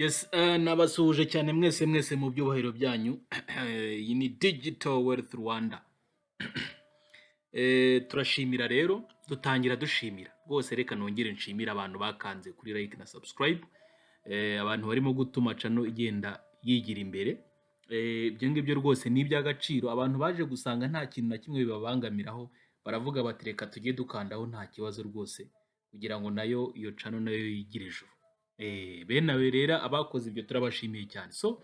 Yes, nabasuhuje cyane mwese mwese mu byubahiro byanyu. Iyi ni Digital Wealth Rwanda. Turashimira rero, dutangira dushimira. Rwose reka nongere nshimire abantu bakanze kuri like na subscribe, abantu barimo gutuma channel igenda yigira imbere. Ibyo ngibyo rwose ni iby'agaciro. Abantu baje gusanga nta kintu na kimwe bibabangamiraho, baravuga bati: "Reka tujye dukandaho, nta kibazo rwose," kugira ngo nayo iyo channel nayo yigire ijuru. Bene abo rero abakoze ibyo turabashimiye cyane. So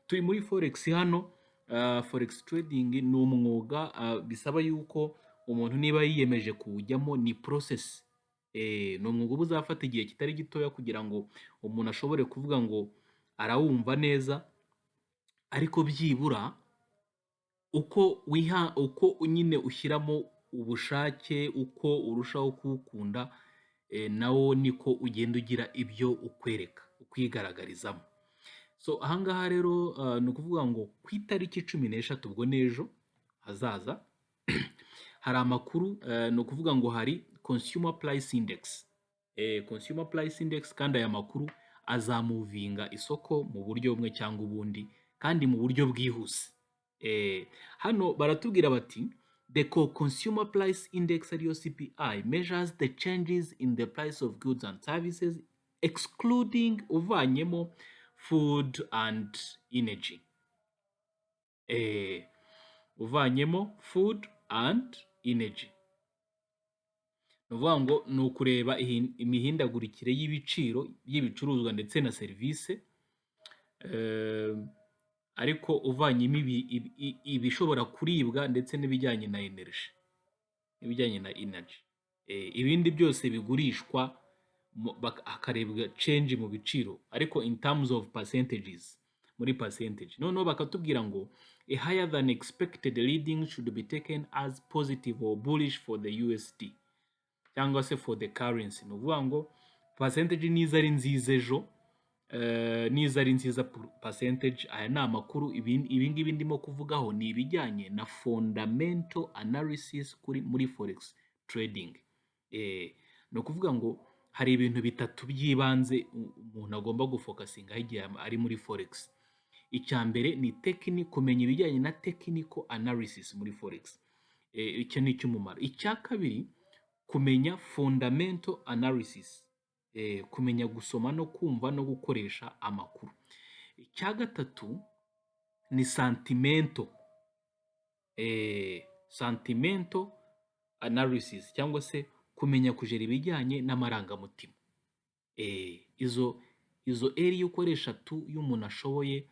turi muri forex hano, forex trading ni umwuga bisaba yuko umuntu niba yiyemeje kuwujyamo ni process. Ni umwuga uba uzafata igihe kitari gitoya kugira ngo umuntu ashobore kuvuga ngo arawumva neza, ariko byibura uko wiha, uko nyine ushyiramo ubushake, uko urushaho kuwukunda, nawo niko ugenda ugira ibyo ukwereka, ukwigaragarizamo. So ahangaha rero ni ukuvuga ngo ku itariki 13, ubwo n'ejo hazaza, hari amakuru, ni ukuvuga ngo hari consumer price index. Consumer price index, kandi aya makuru azamovinga isoko mu buryo bumwe cyangwa ubundi, kandi mu buryo bwihuse. Hano baratubwira bati: "The core consumer price index," ariyo CPI, "measures the changes in the price of goods and services excluding," uvanyemo, "food and energy." Uvanyemo food and energy. Ni ukuvuga ngo ni ukureba imihindagurikire y'ibiciro by'ibicuruzwa ndetse na serivisi, ariko uvanyemo ibishobora kuribwa ndetse n'ibijyanye na energy, n'ibijyanye na energy. Ibindi byose bigurishwa hakarebwa change mu biciro, ariko in terms of percentages, muri percentage. Noneho bakatubwira ngo a higher than expected reading should be taken as positive or bullish for the USD cyangwa se for the currency. Ni ukuvuga ngo percentage niza ari nziza ejo, niza ari nziza percentage. Aya ni amakuru, ibi ngibi ndimo kuvugaho ni ibijyanye na fundamental analysis kuri muri forex trading. Ni ukuvuga ngo hari ibintu bitatu by'ibanze umuntu agomba gufocusingaho igihe ari muri forex. Icya mbere ni kumenya ibijyanye na technical analysis muri forex. Icyo ni icy'umumaro. Icya kabiri, kumenya fundamental analysis, kumenya gusoma no kumva no gukoresha amakuru. Icya gatatu ni sentimental analysis cyangwa se kumenya kujera ibijyanye n'amarangamutima. Izo area uko ari eshatu, iyo umuntu ashoboye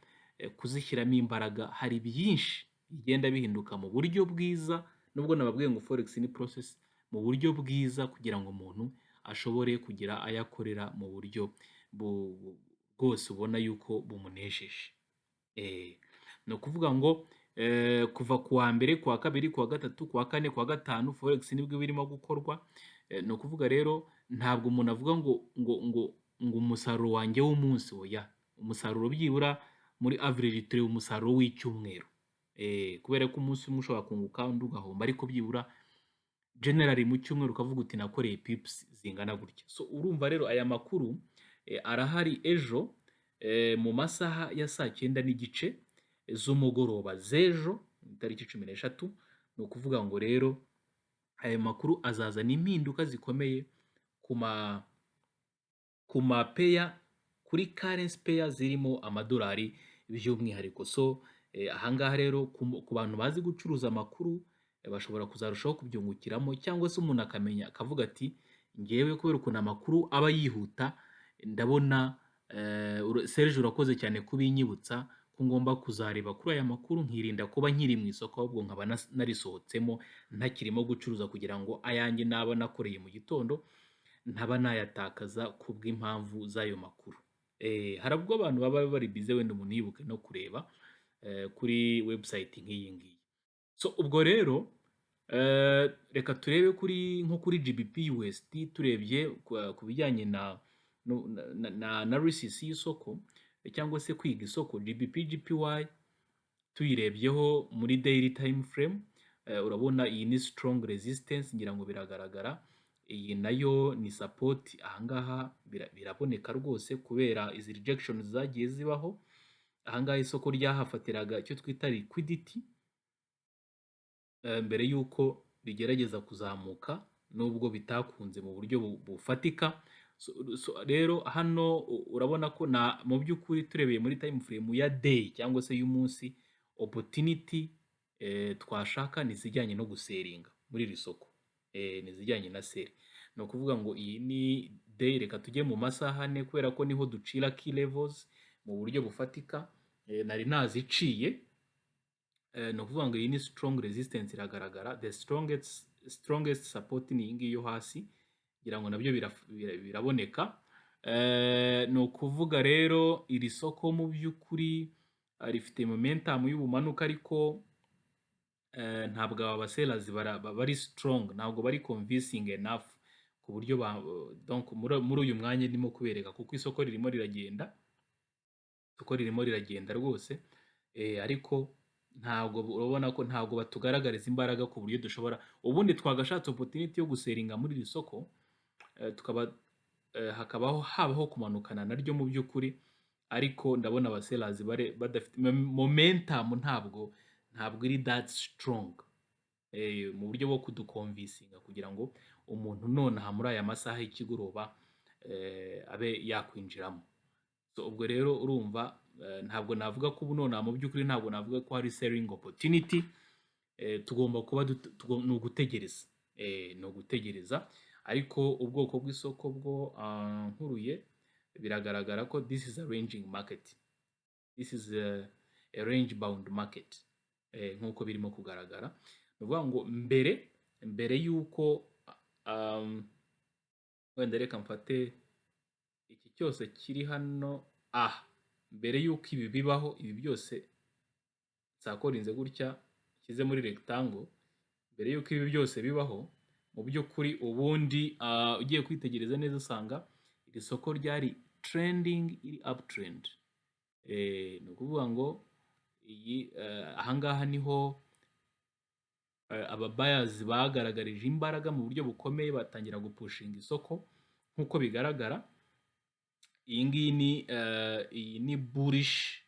kuzishyiramo imbaraga, hari byinshi bigenda bihinduka mu buryo bwiza, nubwo nababwiye ngo forex ni process, mu buryo bwiza kugira ngo umuntu ashobore kugira ayo akorera mu buryo bwose ubona yuko bumunejeje. Ni ukuvuga ngo kuva ku wa mbere, ku wa kabiri, ku wa gatatu, ku wa kane, ku wa gatanu, forex nibwo iba irimo gukorwa. Ni ukuvuga rero ntabwo umuntu avuga ngo umusaruro wanjye w'umunsi, oya. Umusaruro byibura muri average tureba umusaruro w'icyumweru. Kubera ko umunsi umwe ushobora kunguka undi ugahomba, ariko byibura generally mu cyumweru ukavuga uti: "Nakoreye pips zingana gutya." So urumva rero aya makuru arahari ejo mu masaha ya saa 9:30 z'umugoroba z'ejo itariki 13. Ni ukuvuga ngo rero ayo makuru azazana impinduka zikomeye ku ma pair, kuri currency pair zirimo amadolari by'umwihariko. So ahangaha rero ku bantu bazi gucuruza amakuru bashobora kuzarushaho kubyungukiramo, cyangwa se umuntu akamenya akavuga ati: "Ngewe kubera ukuntu amakuru aba yihuta, ndabona Serge urakoze cyane kubinyibutsa ko ngomba kuzareba kuri aya makuru, nkirinda kuba nkiri mu isoko, ahubwo nkaba narisohotsemo ntakirimo gucuruza, kugira ngo ayanjye naba nakoreye mu gitondo ntaba nayatakaza kubw'impamvu z'ayo makuru." Hari ubwo abantu baba bari busy, wenda umuntu yibuke no kureba kuri website nk'iyi ngiyi. So ubwo rero reka turebe kuri nko kuri GBP USD. Turebye ku bijyanye na analysis y'isoko cyangwa se kwiga isoko, GBP JPY tuyirebyeho muri daily time frame, urabona iyi ni strong resistance, ngira ngo biragaragara. Iyi nayo ni support ahangaha, biraboneka rwose kubera izi rejection zagiye zibaho. Ahangaha isoko ryahafatiraga icyo twita liquidity mbere y'uko rigerageza kuzamuka, nubwo bitakunze mu buryo bufatika. So rero hano urabona ko na mu by'ukuri turebeye muri time frame ya day cyangwa se y'umunsi, opportunity twashaka ni izijyanye no gusellinga muri iri soko, ni izijyanye na sell. Ni ukuvuga ngo iyi ni day. Reka tujye mu masaha 4 kubera ko niho ducira key levels mu buryo bufatika. Nari naziciye. Ni ukuvuga ngo iyi ni strong resistance iragaragara. The strongest support ni iyi ngiyi yo hasi, ngira ngo nabyo biraboneka. Ni ukuvuga rero iri soko mu by'ukuri rifite momentum y'ubumanuka, ariko ntabwo aba basellers bari strong, ntabwo bari convincing enough ku buryo ba, donc muri uyu mwanya ndimo kubereka, kuko isoko ririmo riragenda, isoko ririmo riragenda rwose, ariko ntabwo urabona ko ntabwo batugaragariza imbaraga ku buryo dushobora ubundi twagashatse opportunity yo gusellinga muri iri soko, tukaba hakabaho habaho kumanukana naryo mu by'ukuri. Ariko ndabona abasellers bare badafite momentum, ntabwo iri that strong mu buryo bwo kuduconvincinga kugira ngo umuntu nonaha muri aya masaha y'ikigoroba abe yakwinjiramo. So ubwo rero urumva ntabwo navuga ko ubu nonaha mu by'ukuri ntabwo navuga ko hari selling opportunity. Tugomba kuba ni ugutegereza, ni ugutegereza. Ariko ubwoko bw'isoko bwo nkuruye biragaragara ko this is a ranging market, this is a range bound market. Nk'uko birimo kugaragara, ni ukuvuga ngo mbere y'uko wenda reka mfate iki cyose kiri hano aha, mbere y'uko ibi bibaho, ibi byose nsakorinze gutya nshyize muri rectangle, mbere y'uko ibi byose bibaho mu by'ukuri ubundi ugiye kwitegereza neza usanga iri soko ryari trending, iri uptrend. Ni ukuvuga ngo iyi ahangaha niho aba buyers bagaragarije imbaraga mu buryo bukomeye, batangira gupushinga isoko nk'uko bigaragara. Iyi ngiyi ni iyi ni bullish,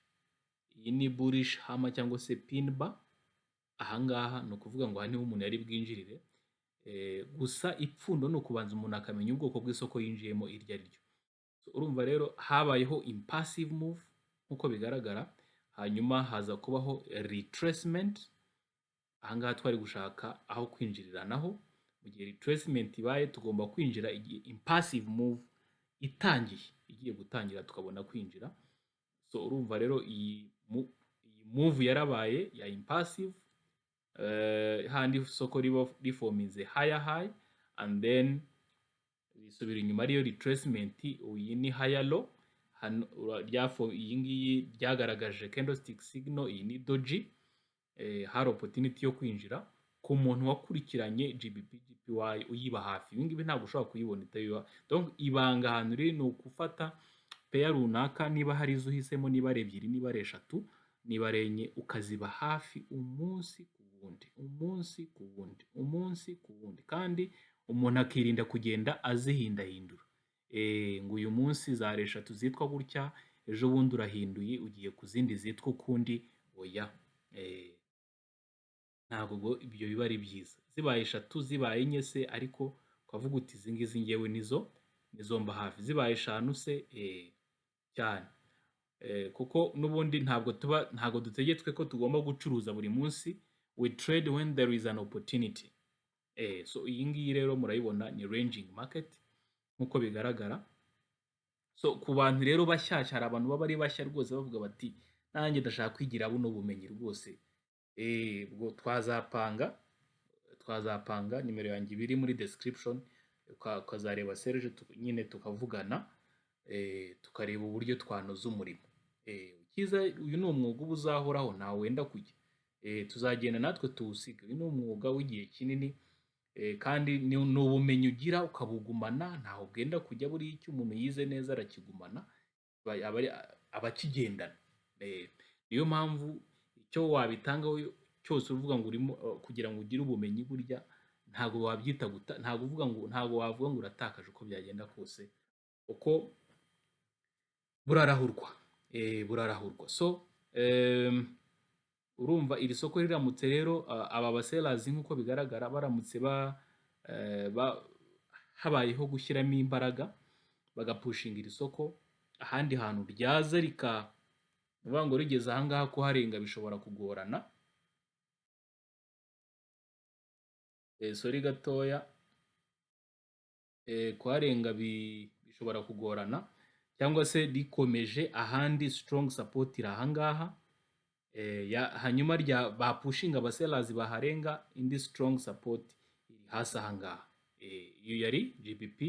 iyi ni bullish hammer cyangwa se pin bar. Ahangaha ni ukuvuga ngo aha niho umuntu yari bwinjirire. Gusa ipfundo ni ukubanza umuntu akamenya ubwoko bw'isoko yinjiyemo iryo ari ryo. So, urumva rero habayeho impulsive move nk'uko bigaragara, hanyuma haza kubaho retracement. Ahangaha twari gushaka aho kwinjirira naho mu gihe retracement ibaye tugomba kwinjira igihe impulsive move itangiye, igiye gutangira tukabona kwinjira. So urumva rero iyi move yarabaye ya impulsive, handi isoko riba riforminze higher high and then risubira inyuma, ariyo retracement. Iyi ni higher low hano iyi ngiyi ryagaragaje candlestick signal, iyi ni doji. Hari opportunity yo kwinjira ku muntu wakurikiranye GBP JPY uyiba hafi. Ibi ngibi ntabwo ushobora kuyibona itayiba. Donc ibanga ahantu riri ni ukufata pair runaka, niba hari izo uhisemo, niba ari ebyiri, niba ari eshatu, niba ari enye, ukaziba hafi umunsi ku wundi, umunsi ku wundi, umunsi ku wundi, kandi umuntu akirinda kugenda azihindahindura, ngo uyu munsi zari eshatu zitwa gutya, ejo bundi urahinduye ugiye ku zindi zitwa ukundi. Oya, ntabwo ubwo ibyo biba ari byiza. Zibaye eshatu, zibaye enye se, ariko ukavuga uti izi ngizi ngewe nizo mba hafi. Zibaye eshanu se, cyane, kuko n'ubundi ntabwo dutegetswe ko tugomba gucuruza buri munsi. We trade when there is an opportunity. So iyi ngiyi rero murayibona ni ranging market nk'uko bigaragara. So ku bantu rero bashyashya, hari abantu baba ari bashya rwose bavuga bati nanjye ndashaka kwigira buno bumenyi rwose, ubwo twazapanga. Nimero yanjye iba iri muri description, ukazareba Serge nyine tukavugana, tukareba uburyo twanoza umurimo. Icyiza uyu ni umwuga uba uzahoraho, ntawe wenda kujya, tuzagenda natwe tuwusiga. Uyu ni umwuga w'igihe kinini, kandi ni ubumenyi ugira ukabugumana, ntaho bwenda kujya. Buriya icyo umuntu yize neza arakigumana, aba akigendana. Niyo mpamvu icyo wabitangaho cyose uvuga ngo urimo kugira ngo ugire ubumenyi, burya Ntabwo wabyita guta, ntabwo uvuga ngo, ntabwo wavuga ngo uratakaje uko byagenda kose, uko burarahurwa, burarahurwa. So urumva iri soko riramutse rero, aba basellers nk'uko bigaragara baramutse habayeho gushyiramo imbaraga bagapushinga iri soko ahandi hantu ryaza rika, ni ukuvuga ngo rigeze ahangaha kuharenga bishobora kugorana. Sorry gatoya, kuharenga bishobora kugorana, cyangwa se rikomeje ahandi strong support iri ahangaha, hanyuma rya bapushinga abasellers baharenga, indi strong support iri hasi ahangaha. Iyo yari GBP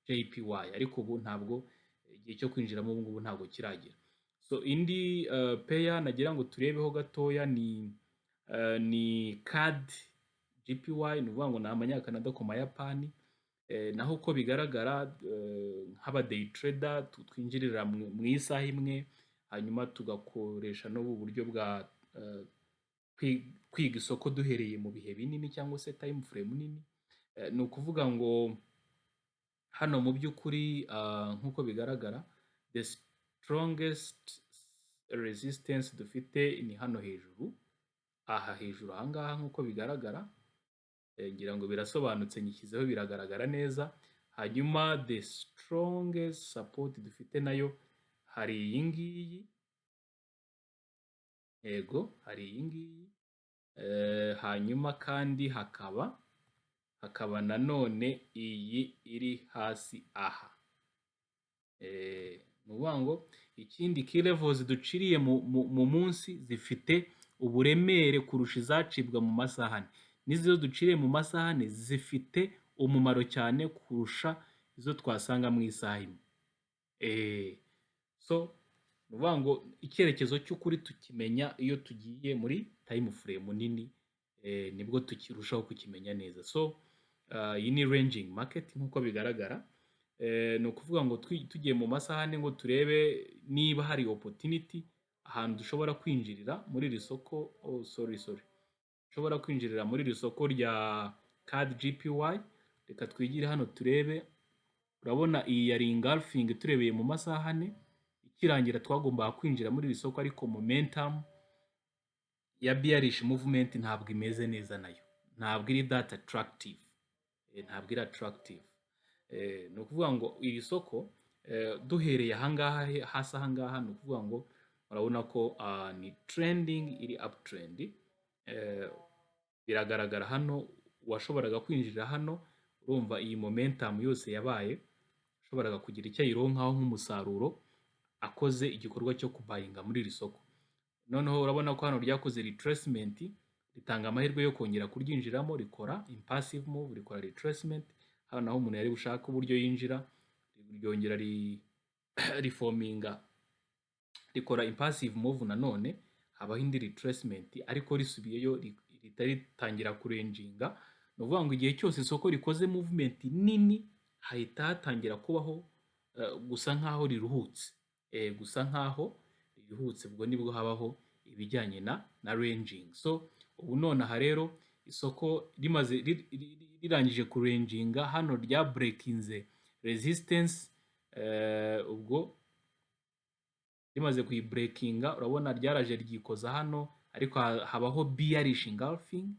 JPY, ariko ubu ntabwo igihe cyo kwinjiramo ubu ngubu ntabwo kiragera. So indi pair nagira ngo turebeho gatoya ni CAD JPY, ni ukuvuga ngo ni amanyakanada ku mayapani. Naho uko bigaragara, nk'aba day trader twinjirira mu isaha imwe, hanyuma tugakoresha n'ubu buryo bwa kwiga isoko duhereye mu bihe binini cyangwa se time frame nini. Ni ukuvuga ngo hano mu by'ukuri, nk'uko bigaragara, the strongest resistance dufite ni hano hejuru, aha hejuru ahangaha nk'uko bigaragara. Ngira ngo birasobanutse, nyishyizeho biragaragara neza. Hanyuma the strongest support dufite nayo hari iyi ngiyi, yego hari iyi ngiyi, hanyuma kandi hakaba nanone iyi iri hasi aha. Ni ukuvuga ngo ikindi key levels duciriye mu munsi zifite uburemere kurusha izacibwa mu masaha 4, n'izo duciriye mu masaha 4 zifite umumaro cyane kurusha izo twasanga mu isaha imwe. So ni ukuvuga ngo icyerekezo cy'ukuri tukimenya iyo tugiye muri time frame nini, nibwo tukirushaho kukimenya neza. So iyi ni ranging market nk'uko bigaragara. Ni ukuvuga ngo tugiye mu masaha 4 ngo turebe niba hari opportunity ahantu dushobora kwinjirira muri iri soko, oh sorry, sorry, dushobora kwinjirira muri iri soko rya CAD JPY. Reka twigire hano turebe. Urabona iyi yari engulfing turebeye mu masaha 4, ikirangira twagombaga kwinjira muri iri soko, ariko momentum ya bearish movement ntabwo imeze neza nayo, ntabwo iri that attractive, ntabwo iri attractive. Ni ukuvuga ngo iri soko, duhereye ahangaha hasi ahangaha, ni ukuvuga ngo urabona ko ni trending iri uptrend. Biragaragara hano uwashoboraga kwinjirira hano, urumva iyi momentum yose yabaye ashoboraga kugira icyo ayironkaho nk'umusaruro akoze igikorwa cyo kubuyinga muri iri soko. Noneho urabona ko hano ryakoze retracement, ritanga amahirwe yo kongera kuryinjiramo, rikora impulsive move, rikora retracement. Hano naho umuntu yari bushake uburyo yinjira, ryongera riforminga, rikora impulsive move, nanone habaho indi retracement, ariko risubiyeyo rihita ritangira kuranginga. Ni ukuvuga ngo igihe cyose isoko rikoze movement nini hahita hatangira kubaho gusa nkaho riruhutse, gusa nkaho riruhutse, ubwo nibwo habaho ibijyanye na ranging. So ubu nonaha rero isoko rimaze rirangije kuranginga hano, rya breakinze resistance. Ubwo rimaze kuyibreakinga, urabona ryaraje ryikoza hano, ariko habaho bearish engulfing,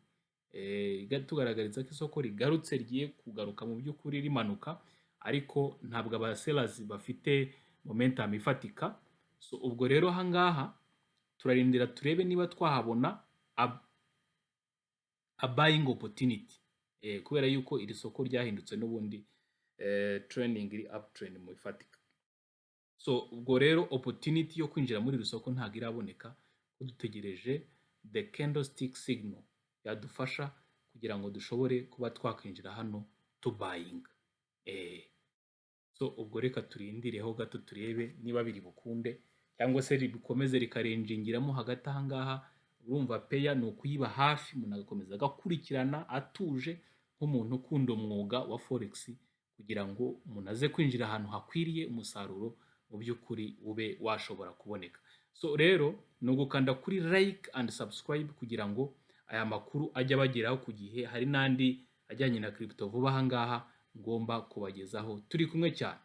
tugaragariza ko isoko rigarutse, rigiye kugaruka mu by'ukuri rimanuka, ariko ntabwo aba sellers bafite momentum ifatika. So ubwo rero ahangaha turarindira turebe niba twahabona a buying opportunity, kubera yuko iri soko ryahindutse n'ubundi trending iri uptrend mu ifatika. So ubwo rero opportunity yo kwinjira muri iri soko ntabwo iraboneka, ko dutegereje the candlestick signal yadufasha kugira ngo dushobore kuba twakwinjira hano tubuyinga. So ubwo reka turindireho gato turebe niba biri bukunde cyangwa se rikomeze rikaranjingiramo hagati aha ngaha. Urumva pair ni ukuyiba hafi, umuntu agakomeza agakurikirana atuje nk'umuntu ukunda umwuga wa forex, kugira ngo umuntu aze kwinjira ahantu hakwiriye, umusaruro mu by'ukuri ube washobora kuboneka. So rero ni ugukanda kuri like and subscribe kugira ngo aya makuru ajye abageraho ku gihe. Hari n'andi ajyanye na crypto vuba aha ngaha ngomba kubagezaho. Turi kumwe cyane.